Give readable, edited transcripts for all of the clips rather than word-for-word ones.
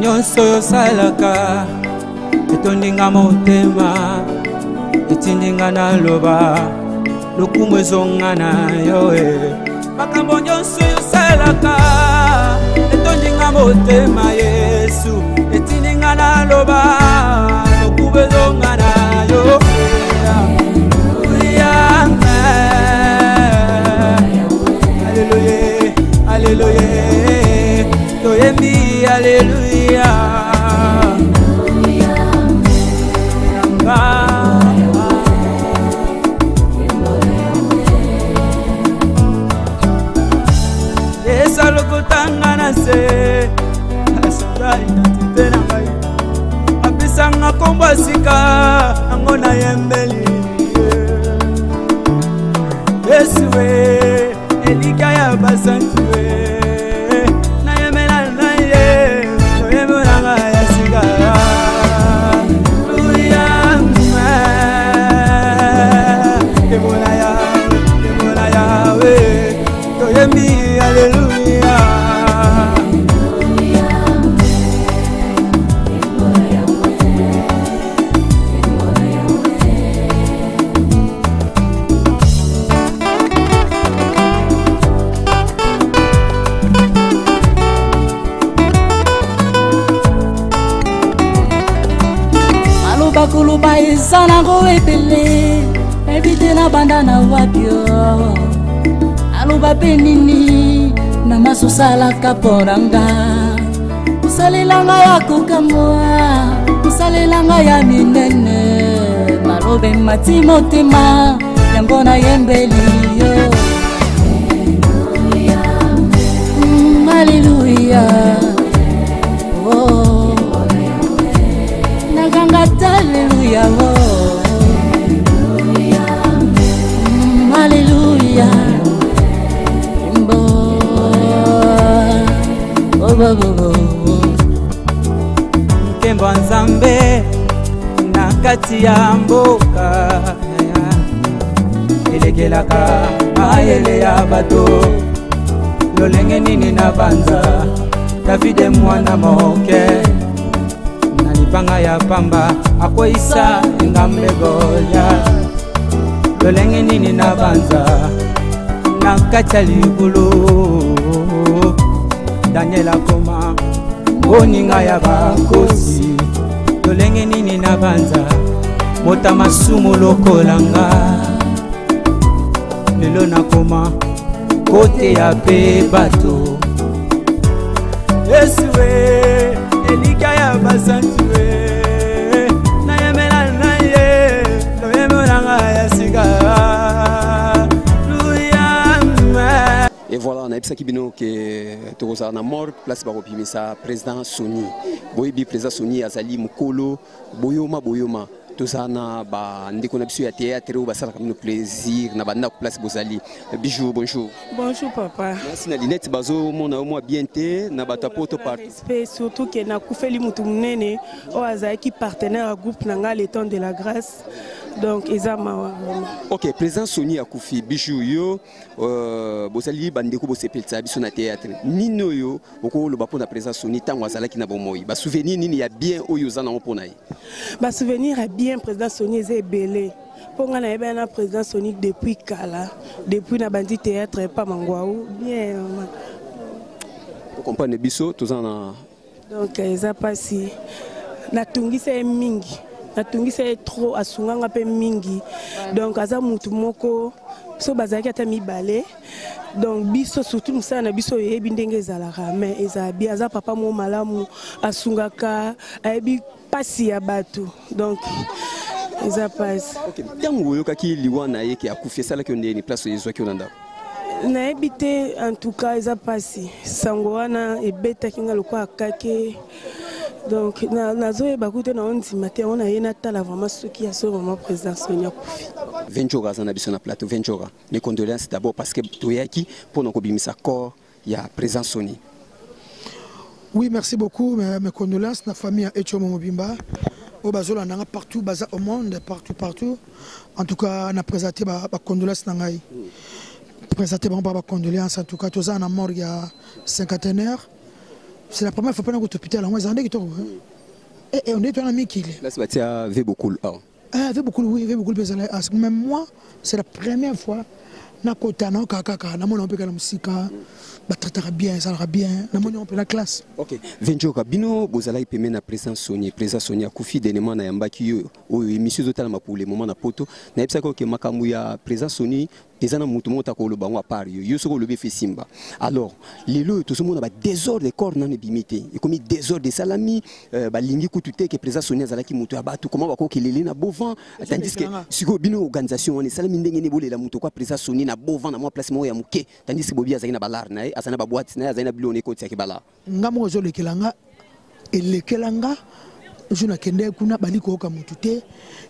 nyonso oyo osalaka etondi nga motema, etindi nga naloba lokumu ezonga na yo e. Makambo nyonso oyo osalaka etondi nga motema, Yesu, etindi nga naloba lokumu ezonga na yo. Alléluia, alléluia, toyembi alléluia. Yesu alokotanga na se, asanza identite na ngai, apesanga nkombo ya sika, yango nayembeli Yesu e, elikya ya basantu e, nayembela na ye toyembelanga ya sika. Nkembo na Yawe, nkembo na Yawe, toyembi aleluya. Maloba koloba eza nango ebele, nayebi te nabanda na wapi o. Aloba mpe nini na maso osalaka mpo na nga, osalelanga ya kokamwa, osalelanga ya minene, maloba emati motema, yango nayembeli yo. Alleluia. Oh. Naganga ta alleluia. Oh. Alleluia. Mbo. Oh, oh, oh, oh. Nkembo ya Nzambe na kati ya mboka elekelaka mayele ya bato. Lolenge nini na banza Davide mwana moke na libanga ya pamba akweyisa engambe Goliath. Lolenge nini na banza na kati ya libulu Daniel akoma moninga ya bakosi. Lolenge nini na banza mota masumu lokola nga, lelo nakoma koteya mpe bato. Yesu e, elikya ya basantu e, nayembela na ye loyembo ya sika. Luya. Et voilà, nayebisaki bino ke tokozala na morgue, place bakopimisa président Sony. Boyebi président Sony azali mokolo boyoma boyoma. Tozala na bandeko na biso ya théâtre oyo basalaka bino plaisir na bandako place bozali. Bijou, bonjour. Bonjour papa. Merci na lunette, bazomona yo mwa bien te na bato ya poto partout. Respect, surtout ke nakufeli mutu monene oyo azalaki partenaire ya groupe na ngai, le temps de la grâce, donc eza mawa vraiment. Ok, président Sony akufi. Bijou, yo bozali bandeko bosepelisa biso na théâtre, nini oyo okoloba mpona président Sony ntango azalaki na bomoi? Basouvenir nini ya bien oyo oza nango mpona ye? Basouvenir ya bien président Sony eza ebele, mpo ngai nayebana na président Sony depuis kala, depuis na bandi théâtre epa Mangwau bien. Okomprendre biso toza na Donc eza mpasi, natungisa ye mingi, natungisa ye trop, asunganga mpe mingi. Donc aza mutu moko so bazalaki ata mibale, donc biso surtout mosala na biso oyebi ndenge ezalaka, mais ezala bien. Aza papa moko malamu, asungaka, ayebi mpasi ya bato, donc eza mpasi. Ntango oyokaki liwa na ye ke akufi, esalaki yo ndeni? Place oyo ezwaki yo na ndako? Nayebi te, en tout cas eza mpasi. Sango wana ebetaki nga lokola kake, donc nazoyeba kutu na ondima te. Yango naye natala vraiment soki ya so vraiment président Sony akufi. Venjora aza na biso na plateau. Venjora, mes condoléances d'abord, parce que toyaki mpona kobimisa corps ya président Sony. Oui, merci beaucoup. Mes condoléances na famille ya Etio Mobimba. Oyo bazolanda nga partout, baza au monde, partout, partout. En tout cas, na présenté ba, ba condoléances na ngai. Présenté bango ba condoléances. En tout cas, toza na morgue ya cinquantenaire. C'est la première fois mpena kota hôpital yango, ezala nde kitoko. Onde towana mikili. Place batia ve bokulu awa. Ah, ve bokulu, oui, ve bokulu mpe ezala. Mais moi, c'est la première fois nakota, naoka kaka, namona mpe kaka na mosika, batraitaka bien, ezalaka bien, namoni yango mpe na classe. Ok, Venjoka, bino bozalaki pembeni na président Soni. Président Soni akufi dernièrement, nayambaki yo, oyo émission ezotalama pour le moment na Poto. Nayebisaki oke makambo ya président Soni eza na motu moko takoloba yango à part yo. Yo soki olobi efe simba. Alors lelo oyo tozomona badésordre, corps nano ebimi te, ekomi désordre esalami. Balingi kutu te ke président Soni azalaki moto ya bato, koma bakokelele na bovan, tandis que sikoyo bino organisation wana esalami ndenge nini? Bolela moto kwa président Soni na bovan na mwa place moko ya moke, tandis que bobi azalaki na balare na ye, azali na baboîte na ye, azali na biloko na ekotiaki balare. Nga moko ezolekela nga, elekela nga jour nakende kuna, bali koyoka motu te.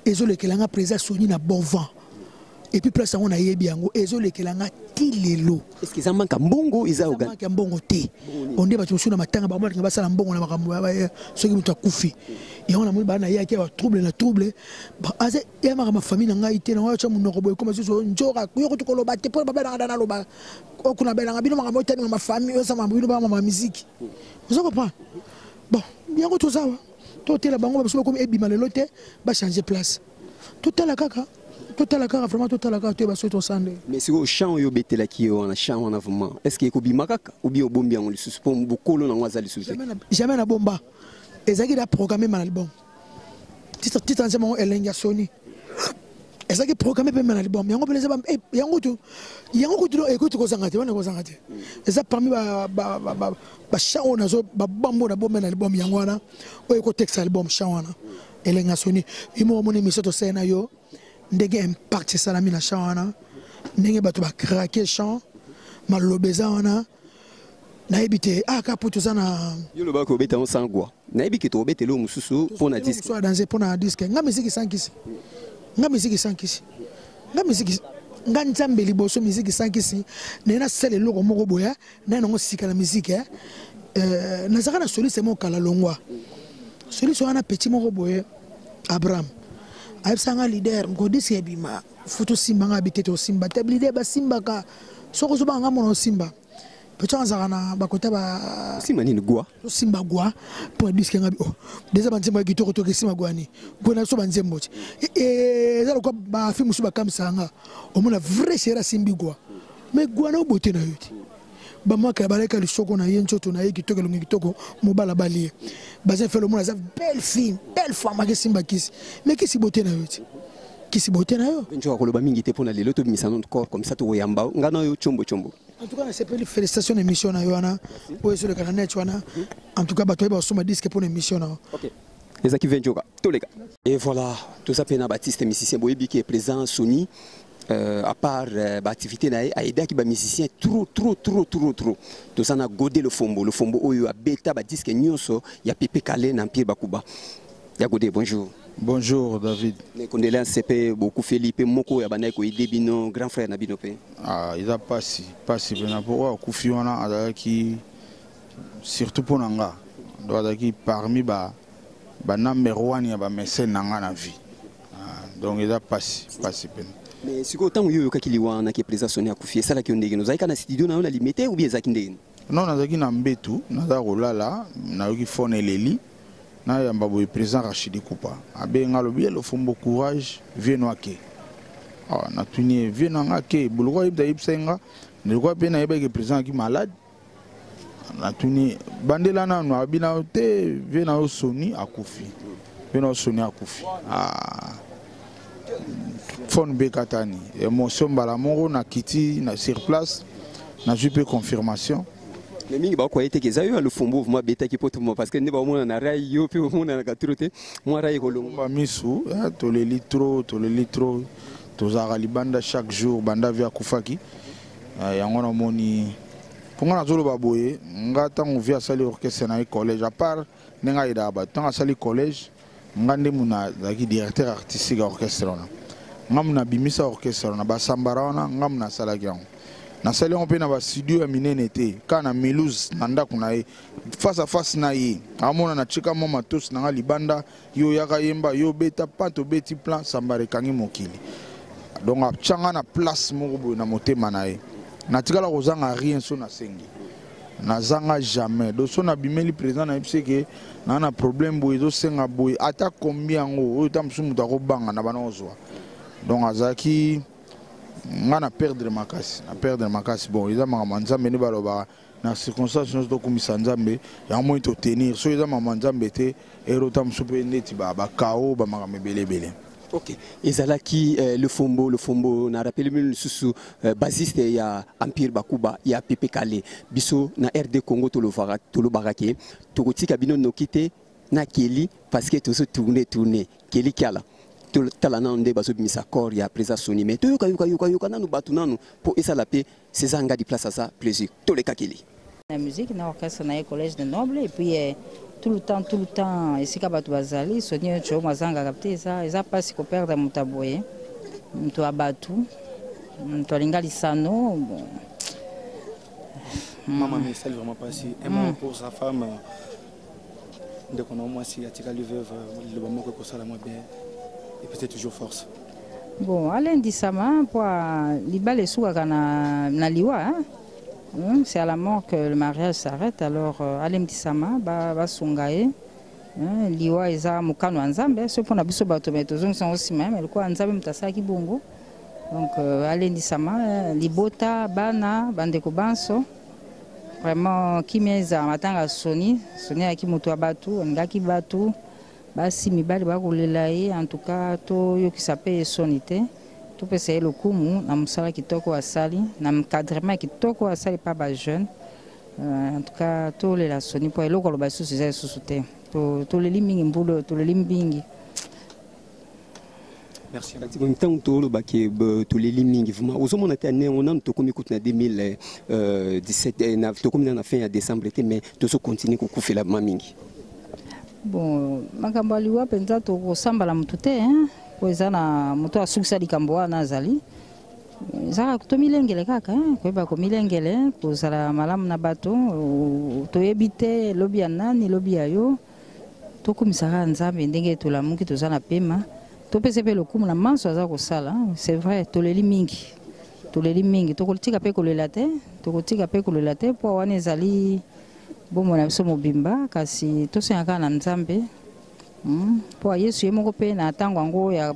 Ezolekela nga président Soni na bon vent, et puis place yango nayebi yango, ezolekela nga ti lelo. Est ce que eza manque mbongo? Eza manque ya mbongo te. Onde bato mosusu na matanga bango balinga basala mbongo na makambo. Soki moto akufi, yango namoni baa nayaki ya batrouble na trouble, aza ya makambo famille na ngai te. Nango atya monoko boye, koma susu nzoka yo kutu koloba te, mpo babelanga da naloba okuna belanga bino makambo otanima mafamille, oza makambo bino bamama miziki, oza comprendre. Bon, yango tozawa totela bango babiso bakomi ebima lelo te, bachange place. Totala kaka, totala kaka, vraiment totala kaka, toyeba soki tosande. Mais sikoyo champ oyo obetelaki ye wana, champ wana vraiment, est ce que ekobima kaka ou bien obombi yango lisusu mpo bokolo nango aza lisusu te? Jamais na bomba, ezalaki da programme na album. Titre nzembo yango Elengi ya Soni ezalaki programme mpe na album yango mpe eza yango tu, yango kutu ekoki kozanga te, wana ekozanga te. Eza parmi bachamp oyo nazo babambo na bombe na album yango wana, oyo ekotekisa album, champ wana Elengi ya Soni. Yo moko omoni émission tosali na yo, ndenge impact esalami na champ wana, ndenge bato bacraquer champ, maloba eza wana. Nayebi te aka po toza na Yo lobaki obeta yango sans gwa, nayebi ke tokobetela oyo mosusu mpo na disque. Danse mpo na disque. Nga misiki sans kisi, nga misiki sans kisi, nga misiki, nga Nzambe liboso, misiki sans kisi. Naye nasala eloko moko boye, naye nango sika na misiki. Nazalaka na soliste moko kala, longwa soliste wana, petit moko boye Abraham, ayebisanga: "Leader, moko disque ebima, faut tosimba." Nga abi te, tosimba te leader, basimbaka soki ozobanga nga mona osimba. Petit azalaka na bakota ba Osimba nini? Gwa? Tosimba gwa mpo na disque. Nga bi oh, déjà banzembo ya kitoko, toke esimba gwani, gwa na biso banzembo ti eza lokwa bafilme mosusu bakamisaka nga. Omona vrai chéri asimbi gwa, mais gwa na obote na yo te. Bamaka ya baleka lisoko na ye, nzoto na ye kitoko, elongi kitoko, mobala bali ye, baza fele, omona aza belle fille, belle femme, akesimba kisi, mais kisi bote na yo ti, kisi bote na yo. Nzoka koloba mingi te mpona lelo, tobimisa notre corps comme ça, tokoyamba nga na yo tshombo tshombo. En tout cas nasepeli, félicitation na émission na yo wana oyo ezoleka na net wana. En tout cas bato oyeba basomba disque mpona émission na yo. Ok, ezalaki Venjoka, toleka. Et voilà, toza mpe na baartiste musicien. Boyebi ke président Sony, à part baactivité na ye, ayedaki bamusicien trop trop trop trop trop. Toza na Godé Lofombo, Lofombo oyo abeta badisque nyonso ya Pepe Kale na Empire Bakuba. Ya Godé, bonjour. Bonjour David. Mes condoléances mpe bokufeli mpe moko oyo abandaki koyede bino, grand frère na bino mpe. Ah, eza pasi, pasi mpena, mpo oyo akufi wana azalaki surtout mpo na nga, donc azalaki parmi ba ba number one ya bamécène na nga na vie. Ah, donc eza pasi, pasi mpena. Mais sikoyo ntango yo oyokaki liwa wana ke président Soni akufi, esalaki yo ndenge? Ozalaki kaka na studio na yo na Limete ou bien ezalaki ndenge? Non, nazalaki na mbetu, naza kolala, nayoki phone eleli, nayamba boye, président Rachidi Kupa abenga, alobi: "Ye Lofombo, courage, vieux no ake." Ah, natuni ye: "Vieux na nga ake?" Boloko ayebisa, ayebisa nga lokwa mpe nayebaki président aki malade. Natuni: "Bandela nanu." Abi na yo te, vieux na yo Soni akufi, vieux na yo Soni akufi. Ah, phone mpe ekatani, émotion mbala moko, nakiti na sur place, nazwi mpe confirmation. Mais mingi bakoya te ke eza yo ya Lofombo vraiment abetaki po tuma, parce que nde baomona na rai, yo mpe omonanaka trop te, mwa rai ekolongo. Misu toleli trop, toleli trop, tozalaka libanda chaque jour banda vieux akufaki. Yango namoni mpo nga nazoloba boye: nga ntango vieux asali orchestre na ye collège, à part ndenge ayedaka bato, ntango asali collège, nga nde mu nazalaki directeur artistique ya orchestre wana. Nga mu nabimisa orchestre wana, basambara wana, nga mu nasalaki yango. Nasali yango mpe na bastudio ya minene te, kaka na Melouse, na ndako na ye, face à face na ye, amona natika mwa matosi na nga libanda: "Yo yaka yemba, yo beta pa." Tobeti plan, sambara ekangi mokili. Donc atianga na place moko boye na motema na ye, natikala kozanga rien. So nasengi Nazanga jamais. Donc so nabimeli président nayebisi ke naa na problème boye, ezosenga boye, ata combien yango oyo ta mosusu moto akobanga na bana ozwa. Donc azalaki nga na perdre makasi, na perdre makasi. Bon, eza makambo ya Nzambe nde balobaka na circonstance nyonso tokumisa Nzambe. Yango moi totenir soki eza makambo ya Nzambe te, ero ta mosusu mpe neti bakao bamakambo ebele ebele. Ok, ezalaki Lofombo. Lofombo na rappeli bino lisusu bassiste ya Empire Bakuba ya Pepe Kale. Biso na RD Congo tolobaka, tolobaka ke tokotika bino noki te na Keli, parce que tozo tourner tourner Keli Kiala. Tala nanu nde bazobimisa corps ya président Sony, mais toyoka yoka yoka yoka nanu bato nanu mpo esala mpe César Ngadi place aza plaisir. Toleka Keli. La musique na orchestre na ye Collège de Noble et puis tout le temps, tout le temps esika bato bazali, Sony Ocho mazangaka te. Eza mpasi koperdre moto ya boye, moto ya bato, moto alinga lisano. Bon. Maman, mais ça vraiment passé un mot pour sa femme, ndeko na mwasi atikali veuve, liloba moko ekosala mwa bien et puis c'est toujours force. Bon, alendisama mpo libala esukaka na liwa, hein? C'est à la mort que le mariage s'arrête. Alors alendisama, basunga ye, hein? Liwa eza mokano ya Nzambe so mpona biso bato, me tozongisa yango nsima, me lokola Nzambe moto asalaki bongo. Donc alendisama libota, bana, bandeko banso. Vraiment kimia ezala matanga. Soni, Soni ayaki moto ya bato, alingaki bato, basi, mibali bakolela ye. En tout cas toyokisa mpe ye soni te, topesa ye lokumu na mosala kitoko asali, na encadrement ya kitoko asali mpa bajeune. En tout cas tolela Soni mpo eloko aloba lisusu eza lisusu te. Toleli mingi mbula oyo, toleli mingi. Merci. Ntango tolobaki, toleli mingi vraiment. Ozomona te ane nanu tokomi kutu na 2017, tokomi na fin ya décembre te, mais tozocontinue kokufela ma mingi. Bon, makambo ya liwa mpenza tokosambala motu te, po eza na moto asukisa likambo wana azali. Ezaka tomilengele kaka, koyeba komilengele, kozala malamu na bato. Toyebi te lobi ya nani, lobi ya yo. Tokumisaka Nzambe ndenge tolamuki, toza na pema. Topesa mpe lokumu na manso aza kosala. C'est vrai, toleli mingi, toleli mingi. Tokotika mpe kolela te, tokotika mpe kolela te, mpo wana ezali bomoi na biso mobimba. Kasi tosenga kaka na Nzambe, mpo Yesu ye moko mpe na ntango yango ya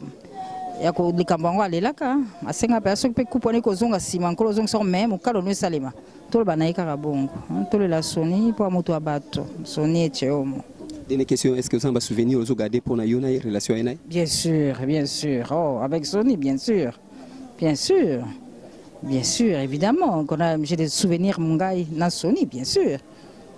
likambo yango alelaka, asenga mpe soki mpe kupu wana ekozonga nsima, Nkolo ozongisa, me mokalo no esalema. Toloba na ye kaka bongo. Tolela Soni mpo ya moto ya bato, Soni Etieomo. Dernière question, est-ce que vous avez un souvenir aux garder pour la relation? Bien sûr, bien sûr. Oh, avec Sony, bien sûr. Bien sûr. Bien sûr, évidemment. J'ai des souvenirs, mon gars, na Sony, bien sûr.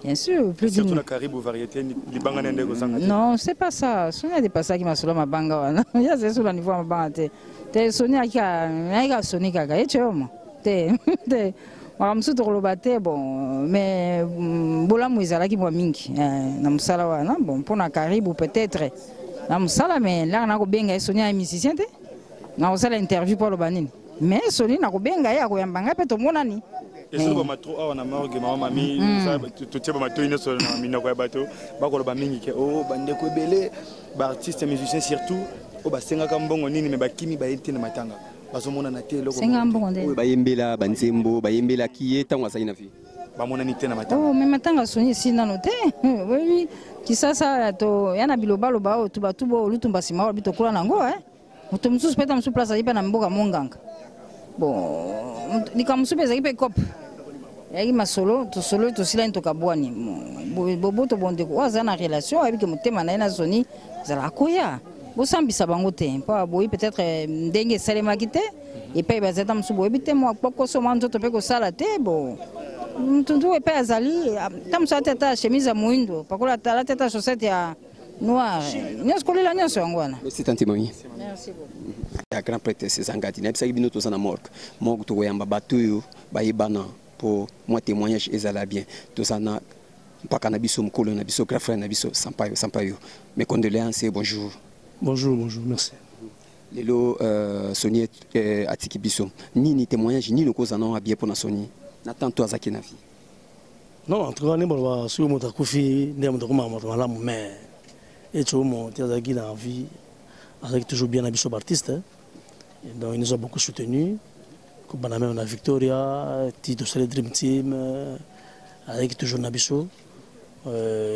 Bien sûr. Plus. Surtout la Caribe variété, libanga nende kozanga. Non, c'est pas ça. Sony a dépassé qui m'a sur ma banga. Il y a c'est sur le niveau ma banga. Te Sony a Sony kaka. Et tu vois moi. Te te. Makambo mosusu tokoloba te. Bon, mais bolamu ezalaki mwa mingi na mosala wana. Bon, mpona Karibu peut-être na mosala, mais laka nakobenga ye, Soni ya musicien te, nakosala interview mpo aloba nini, mais Soni nakobenga ye, akoyamba ngai mpe tomonani. Ezolobama trop awa na morgue, mama Mami, totie bamatoi nyonso na minoko ya bato. Bakoloba mingi ke o bandeko ebele, baartiste musicien surtout, oyo basengaka mbongo nini, me bakimi, baye te na matanga, bazomonana te eloko. Senga mbongo nde? Oyo bayembela banzembo, bayembelaki ye ntango azali na vie. Bamonani te na matanga. Oh, mais matanga Soni esi nano te. Oui, Kisasa to ya na bilobaloba oyo tubatuba oyo lutumba nsima oyo bitokola nango, moto mosusu mpe ta mosusu place azali mpe na mboka monganga. Bon, likambo mosusu mpe ezalaki mpe cope, eyaki masolo, tosolo, tosilani, tokabwani. Boboto bondeko oyo aza na relation, ayebi ke motema na ye na Soni ezalaka koya. Bosambisa bango te mpo aboyi peut-être ndenge esalemaki te epai bazali ta mosusu, boyebi te mwa kpokoso mwa nzoto mpe kosala te. Bo mutundu epai azali ta mosusu alati ata chemise ya moindo, pakola alati ata chaussette ya noire, nyonso kolela nyonso yango wana. Merci, tante Mami. Merci beaucoup. Ya grand prêtre César Ngadi, nayebisaki bino toza na morgue. Morgue tokoyamba bato oyo bayebana mpo mwa témoignage ezala bien. Toza na mpaka na biso, mokolo na biso, grand frère na biso Sampayo. Sampayo, mes condoléances et bonjour. Bonjour, bonjour, merci. Lelo Soni atiki biso. Nini témoignage nini okozala nango bien mpona Soni na tanto azalaki na vie? Non, en tout cas, nde soki moto akufi nde moto akomaka moto malamu, mais Etiomo te azalaki na vie, azalaki toujours bien na biso baartiste. Donc il nous a beaucoup soutenu, kobanda même na Victoria ti tosali Dream Team. Azalaki toujours na biso.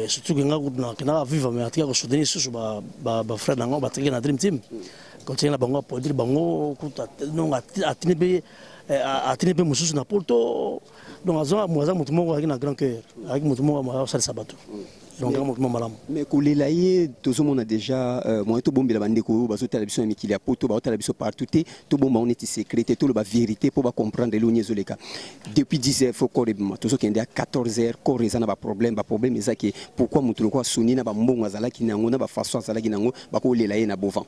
Surtout que nga kutu nakendaka viva mais atika kosoutenir lisusu bafrère na ngo batikaki na dream team, continue na bango, aproduire bango kutu, donc atini mpe, atini mpe mosusu na poto. Donc aza motu moko azalaki na grand cœur, azalaki motu moko akosalisa bato, donc aza motu moko malamu. Mais kolela ye, tozomona déjà moyen tobombela bandeko oyo bazotala biso na mikili ya poto, baotala biso partout te. Tobomba ngo neti secret te, toloba vérité mpo bacomprendre eloni ezoleka. Depuis 10 heures faut corps ebima, tozokende ya 14 heures, corps eza na baproblème. Baproblème eza ke pourquoi motu lokola Soni, na bambongo azalaki nango, na bafaçon azalaki nango, bakolela ye na bovan?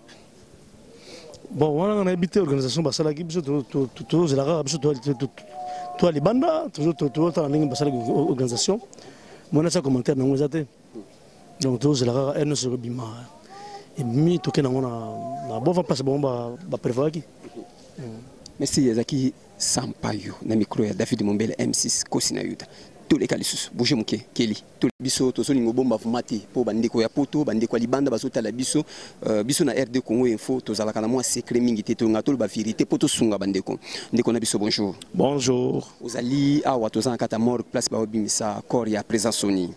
Bon, wana nga nayebi te. Organisation basalaki, biso tozela kaka, biso toya libanda, tozotala ndenge basalaki organisation. Mona tia commentaire nango eza te. Donc tozela kaka heure nyonso ekobima, ebimi, toke nango na bova place bango baprévoyaki. Merci. Ezalaki Sampayo na micro ya David Mombele, M6 Kosi na Yuda. Toleka lisusu bouge moke keli to biso tozolinga obomba vraimen te mpo bandeko ya poto, bandeko ya libanda bazotala biso. Biso na RD Congo Info tozalaka na mwa secret mingi te, tolinga toloba vérité mpo tosunga bandeko. Ndeko na biso, bonjour. Bonjour. Ozali awa, toza na kati ya morgue, place baobimisa corps ya président Soni.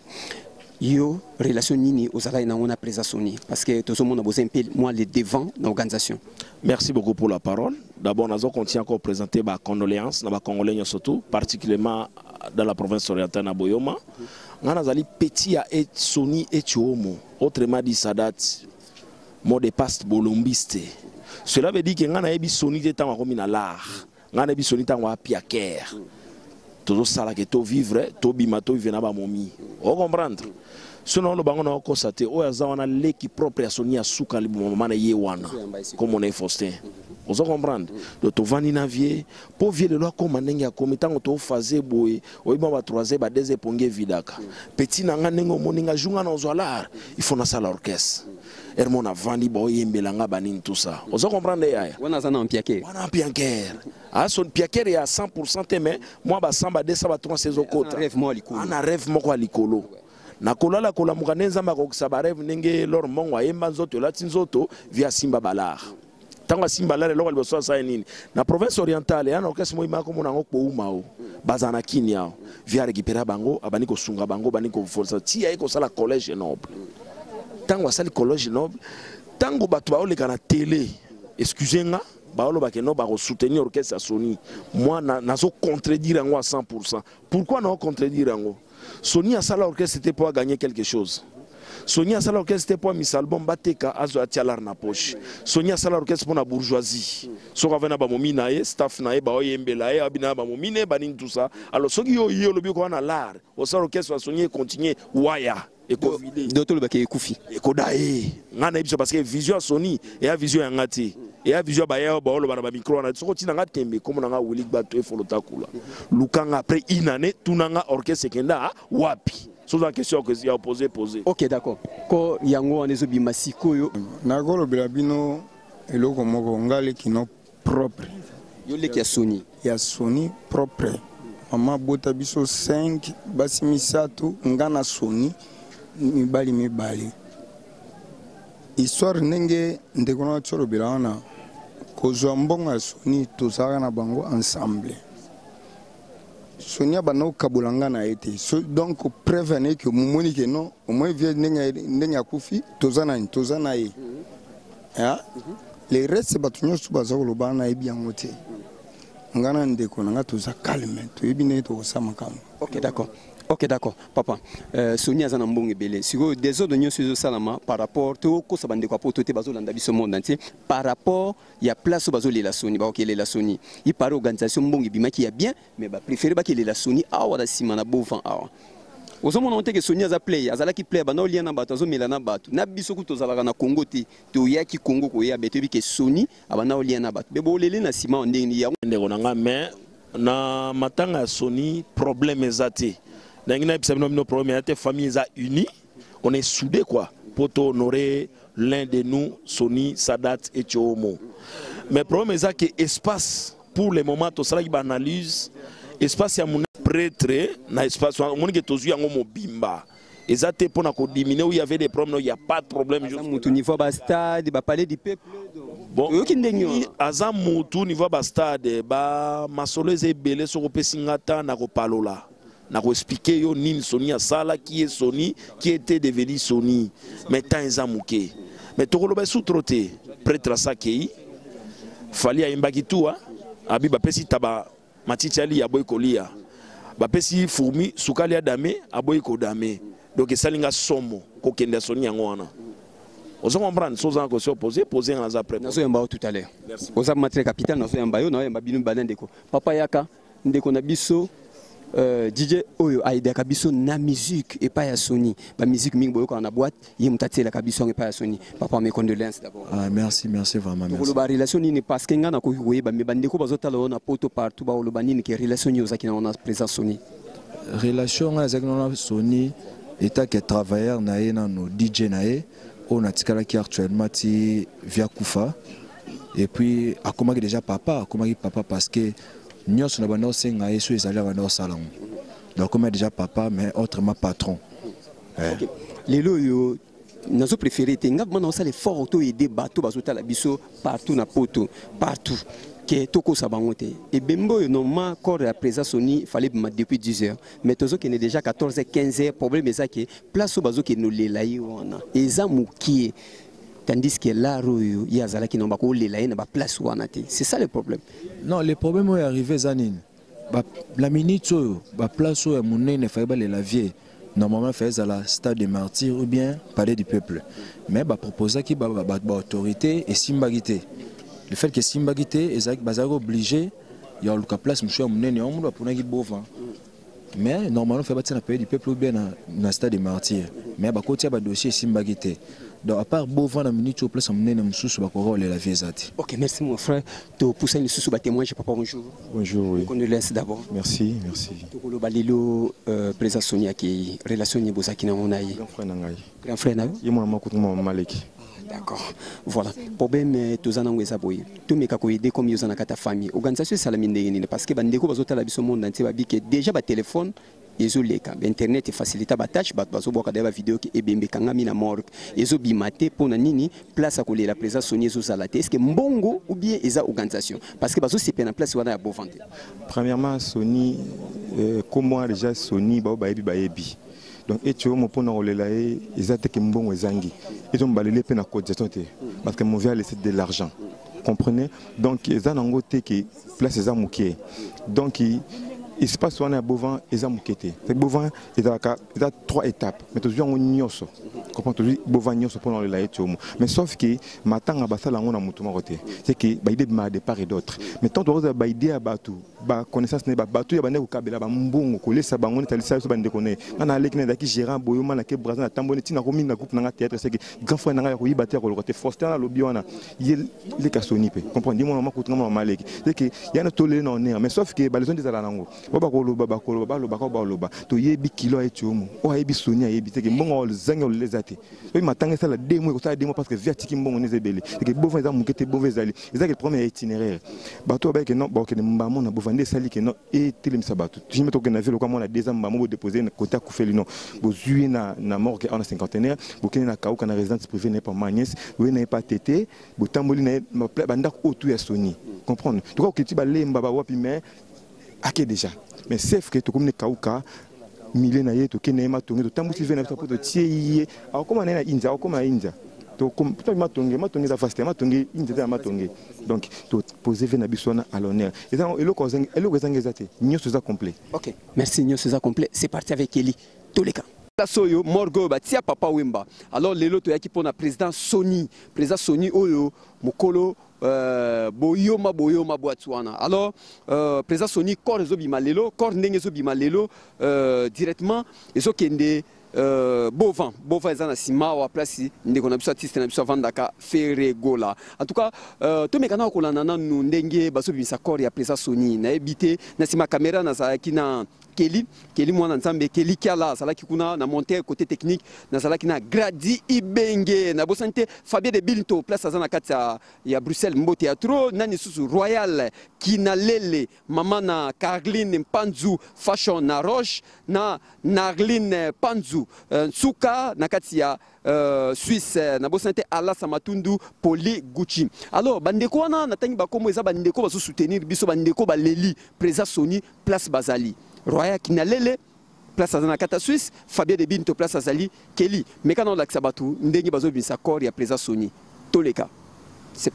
Yo, relation nini ozalaki nango na président Soni? Parce que tozomona boza mpe mwa le devant na organisation. Merci beaucoup pour la parole. D'abord, nous allons continuer encore à présenter ma condoléances dans Congolais surtout, particulièrement dans la province orientale na Boyoma. Nga nazali petit ya et Soni Etiomo, autrement dit Sadat, mot de passe bolombiste. Cela veut dire que nga nayebi Soni te tango akomi na l'art. Nga nayebi Soni tango apiaker. Tozosalaka tovivre, tobima, tovivre na bamomi. Ocomprendre? So na oloba ngo na okosa te. Oyo aza wana leki propre ya Soni ya suka, liboma mama na ye wana komona ye Faustin. Ozo comprendre? Donc tovandi na vie mpo vie lelo akóma ndenge akomi. Ntango tofaze boye, oyebi ba 3 heures, ba 2 heures, epongi evidaka. Petit na nga, ndenge omoni nga jour nga na ozwa l'art, il faut nasala orchestre ermo, navandi, baoyembela nga banini, tout ça. Ozo comprendre, yaya? Wana aza na mpiake. Wana mpianker, aso piakere ya 100% te, mais mwa ba 100, ba 200, ba 300 ezokota. Rêve moko ya likolo. Ana rêve moko ya likolo nakolala, kolamuka nde Nzambe akokisa barêve. Ndenge lor mbongo ayemba nzoto elati nzoto, vi asimba balare. Ntango asimba lare, eloko ya liboso asali nini? Na province orientale ya na orchestre moyima akomona yango kpouma o bazala na kini awa, vi arécupéra bango, abandi kosunga bango, bandi koforsa ti aye kosala collège noble. Ntango asali collège noble, ntango bato baoleka na télé, excuse nga, baolobaka no bakosoutenir orchestre ya Sony, moi nazo contredire yango à 100%. Pourquoi nao contredire yango? Sony asala orchestre te mpo agagner quelque chose. Sony asala orchestre te mpo amisa album, bateka, azwa, atia lar na poche. Sony asala orchestre mpo na bourgeoisie. Soki ave na bamomi na ye, staff na ye, baoyembela ye, abina na bamomi ne banini, tout ça. Alors soki yo ye olobi okoka na lar osala orchestre ya Sony, econtinue waya, ekovide. Do tolobaka ekufi. Ekoda ye, ngai nayebi so, parce que vision ya Sony eya vision ya nga te, eya vision ya baya oyo baoloba na bamicro wana. Soki otina nga tembe, kombo na nga Willy Bato Efolo Takula, luka nga après une année, tuna nga orchestre ekenda wapi. Soza na question ya opose, pose. Ok, d'accord. Ko yango wana ezobima sikoyo. Nakolobela bino eloko moko. Nga leki no propre. Yo leki ya Soni? Ya Soni propre. Mama abota biso 5, basi misato, nga na Soni, mibali mibale. Histoire ndenge ndeko na ti olobela wana, kozwa mbongo ya Soni, tozalaka na bango ensemble. Soni abanda kokabola nga na ye te. So, donc preuve ane ke momoni ke non, omoi vie ndenge ndenge akufi, toza nani, toza na ye. Ah? Le reste, bato nyonso baza koloba, nayebi yango te. Nga na ndeko na nga toza calme, toyebi ndenge tokosala makambo. Ok, d'accord. Ok, d'accord, papa. Soni aza na mbongo ebele. Sikoyo désordre nyonso ezosalama par rapport, tokosa bandeko ya poto te, bazolanda biso monde entier, par rapport ya place oyo bazolela Soni, bakokelela Soni. Ipare organisation, mbongo ebimaki ya bien, mais bapréféré bakelela Soni awa na nsima na bovan awa. Ozomona ngo te ke Soni aza play, azalaki play, banda olia na bato, azomela na bato. Na biso ku tozalaka na Congo te, toyaki Congo koya be, toyebi ke Soni abanda olia na bato. Be bolele na nsima awa ndenge nini yango? Ndeko na nga, mais na matanga ya Soni, problème eza te. Ndenge nayebisa bino, problème eza te. Famille eza unie, on est soudé quoi, po to honorer l'un de nous, Soni Sadat Etiomo. Mais problème eza ke espace, pour le moment tosalaki baanalyse, espace ya monene, prêtre na espace wana, omoni ke tozwi yango mobimba, eza te mpona kodimine où il y avait des problèmes. Non, il y a pas de problème. Aza mutu niveau bastade, bapalais du peuple. Bon, oyoki ndenge wana? Aza mutu niveau bastade, bamasolo eza ebele. Soki opesi nga ta na kopalola. Nakoexpliquer yo nini Sony asala, qui est Sony, qui était devenu Sony. Mais temps eza moke. Mais tokoloba esu trop te. Prêtre asakei. Fally ayembaki tu abi bapesi taba matiti alia aboyi kolia. Bapesi fourmi sukali adame aboyi kodame. Donc esali nga somo kokende ya Sony yango wana. Ozo comprendre, soza na question poser, poser nga naza prêt. Nazoyamba yo tout à l'heure. Oza matre capital, nazoyamba yo, nazoyamba bino bana ndeko. Papa yaka ndeko na biso DJ oyo aidaka biso na musique epai ya Sony. Ba musique mingi boyoka na boîte, ye moto atielaka biso yango epai ya Sony. Papa, mes condoléances d'abord. Ah, merci, merci vraiment, merci. Tokoloba relation nini parce que nga nakoki koyeba mais bandeko bazotala yo na poto partout baoloba nini ke relation nini ozalaki na présent Sony. Relation nga nazalaki na Sony état que travailleur na ye nano DJ na ye oyo natikalaki actuellement ti via Kufa. Et puis akomaki déjà papa, akomaki papa parce que nyonso na banda osenga ye so ezali abanda osala yango. Donc akomaki déjà papa mais autrement patron. Okay. Lelo oyo nazo préféré te nga vraiment nasala effort to aider bato bazotala biso partout na poto partout ke tokosa bango te. Ebembe oyo normalement corps ya président Sony fallait bima depuis 10 heures mais tozokende déjà 14 heures 15 heures. Problème eza ke place oyo bazokende olela ye wana eza mokie, tandis que l'art oyo ye azalaki na bakolela ye na ba place wana te. C'est ça le problème. Non, le problème oyo arrivé eza nini? Ba, la minute oyo ba place oyo ya monene fallait balela vie. Normalement, fallait à la stade des martyrs ou bien palais du peuple. Mais ba proposaki ba, ba, ba, ba autorité et simbaki te. Le fait que simbaki te, ezalaki bazalaki obligé ya luka place mosusu ya monene, yango moto baponaki Bova. Mais normalement, fallait batia na palais du peuple ou bien na stade des martyrs. Mais bakotia ba dossier simbaki te. Donc à part Bova na minute oyo place ya monene mosusu bakoka kolela vie eza te. Ok, merci mon frère. To poussa lisusu ba témoignage. Papa, bonjour. Bonjour, oui. Condoléances d'abord. Merci, merci. Tokoloba lelo président Sony akei, relation ni bozaki na mona ye. Grand frère na ngai. Grand frère na yo? Ye mwana moko mama maleki. Ah, d'accord. Voilà. Problème toza nango eza boye. Tomeka ko aider comme yoza na kata famille. Organisation esalami ndenge nini? Parce que bandeko bazotala biso monde entier babi ke déjà ba téléphone ezoleka, ba internet efacilita ba tâche, bato bazobwaka deya ba vidéo ke ebembe ekangami na morgue ezobima te. Mpona nini place ya kolela président Sony ezozala te? Est ce que mbongo ou bien eza organisation? Parce que bazosepela na place wana ya Bovant te. Premièrement, Sony, kombo wana déjà Sony bao bayebi bayebi. Donc eti oyo mpona kolela ye eza te ke mbongo ezangi, ezomobalele mpe na cotisation te, parce que mon vieux a laissé de l'argent, comprenez? Donc eza nango te ke place eza moke. Donc espace wana ya Bovan eza moke te. Bovan ezalaka eza trois étapes, mais tozwi yango nyonso, comprend? Tozwi Bovan nyonso mpona kolela ye tiomo. Mais sauf ke matanga basala yango na motu moko te, c'est que baidée bima de part et d'autre. Mais tant tokozala baidée ya bato baconnaissance na ye, bato ya bandeko kokabela bambongo kolesa bango neti alisa biso bandeko na ye. Nga na aleki na ezalaki gérant boyoma na ke Braza na tamboni ntina komi na groupe na nga théâtre. C'est que grand frère na nga ya koyiba te, ya koloka te. Faustin alobi wana ye leka Soni mpe comprendre ye mwana makutu nga mwana maleki. C'est que ya na tolele na honneur, mais sauf que baleson nde ezala nango bo bakoloba bakoloba balobaka baloba toyebi kilo aye ti omo oyo ayebi Soni ayebi te ke mbongo ozangi olela eza te. Oyo matanga esala 2 mois, ekosala 2 mois parce que vi atiki mbongo nde eza ebele. Eke Bova eza moke te. Bova ezali ezaki problème ya itinéraire. Bato babayeke non, bakokende mbamo na Bova nde esali ke non etelemisa bato. Tujime tokokende na ville lokwa mwana 2 ans mbamo bodépose côté akufeli non bozwi ye na morgue awa na cinquantenaire, bokende na Kauka na résidence privée na ye pa ma Agnès boye na ye pa tete botamboli na ye bandako oyo tu ya Soni, comprendre? Toka koketi balemba bawapi mais ake déjà. Mais sauf que tokomi ne Kauka milieu na ye, tokende ye Matonge, totambusi ve na biso po totie ye akokoma na ye na India, akokoma na India Matonge. Matonge eza vaste, Matonge India eza na Matonge. Donc topose ve na biso wana à l'honneur. Eza eloko ezangi eza te, nyonso eza complet. Ok, merci. Nyonso eza complet. C'est parti avec Eli Toleka. Place oyo morgue oyo batia Papa Wemba. Alors lelo toyaki mpona président Sony, président Sony oyo mokolo boyoma boyoma boîte wana. Alors président Sony corps ezobima lelo, corps ndenge ezobima lelo directement ezokende Bovan. Bovan eza na nsima wa place ndeko na biso artiste na biso avandaka Ferregola. En tout cas tomeka na kolanda nanu ndenge bazobimisa corps ya président Sony. Nayebi te, na nsima caméra nazalaki na Kelly, Kelly mwana nzambe, Kelly Kiala azalaki kuna na monteur côté technique, nazalaki na Gradi Ibenge, nabosani te Fabien de Bilto place aza na kati ya Bruxelles, mbote ya trop nani susu Royal Kinalele, mama na Carline Mpanzu Fashion na Roche na Narline Panzu Nsuka na kati ya Suisse, nabosani te Alasa Matundu Poli Gucci. Alors bandeko wana natangi bakombo eza bandeko bazo soutenir biso, bandeko baleli président Sony place bazali. Royal Kinalele. Place aza na kati ya Suisse, Fabien de Binto place azali Kelly. Meka na olakisa bato ndenge bazobimisa corps ya président Sony. Toleka. C'est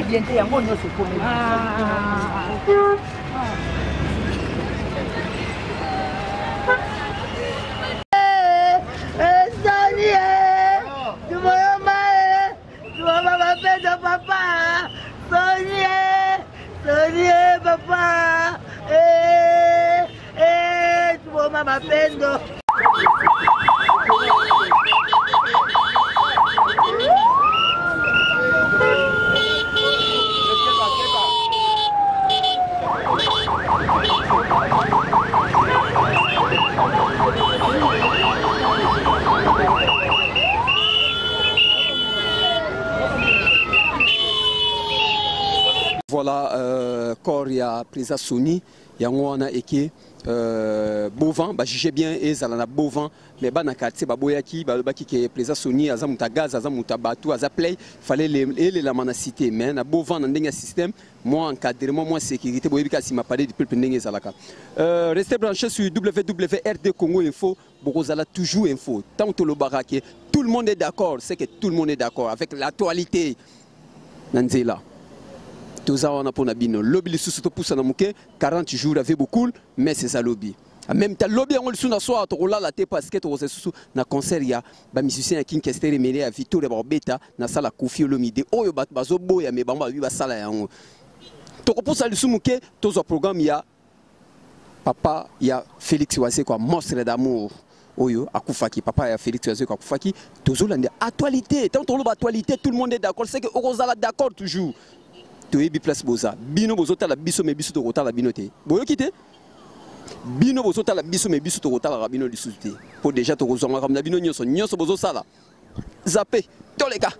Bien te yango nyonso ekomi Soni tumoyomba tumama mapendo papa Soni Soni papa tumoma mapendo. Voilà, corps ya président Sony, yango wana eke Bovan, ba juger bien ezala na Bovan, mais bana quartier baboyaki, balobaki ke président Sony aza muta gaz, aza muta batu, aza play, fallait elelama na cité, mais na Bovan na ndenge ya système, moins encadrement, moins sécurité, boyebi ka sima palais du peuple ndenge ezalaka. Restez branchés sur WWRD Congo Info, bokozala toujours info. Tant tolobaka ke tout le monde est d'accord, c'est que tout le monde est d'accord avec l'actualité. Na nzela. Toza wana pona bino. Lobi lisusu topusa na moke, 40 jours avec beaucoup, mais c'est ça lobby. En même temps, lobby yango lisusu na soir tokolala te parce que tokozala lisusu na concert ya ba musicien ya King Kester Emele ya Victoria Barbeta na sala Koffi Olomide. Oyo bato bazoboya mais bango babi basala yango. Tokopusa lisusu moke, tozwa programme ya papa ya Félix Wazekwa, monstre d'amour. Oyo akufaki, papa ya Félix Wazekwa akufaki, tozolanda actualité. Tant toloba actualité, tout le monde est d'accord, c'est que okozala d'accord toujours. Toyebi place boza. Bino bozotala biso mais biso tokotala bino te. Boyoki te? Bino bozotala biso mais biso tokotala bino lisusu te. Po déjà tokozonga comme na bino nyonso, nyonso bozosala. Zappé, toleka.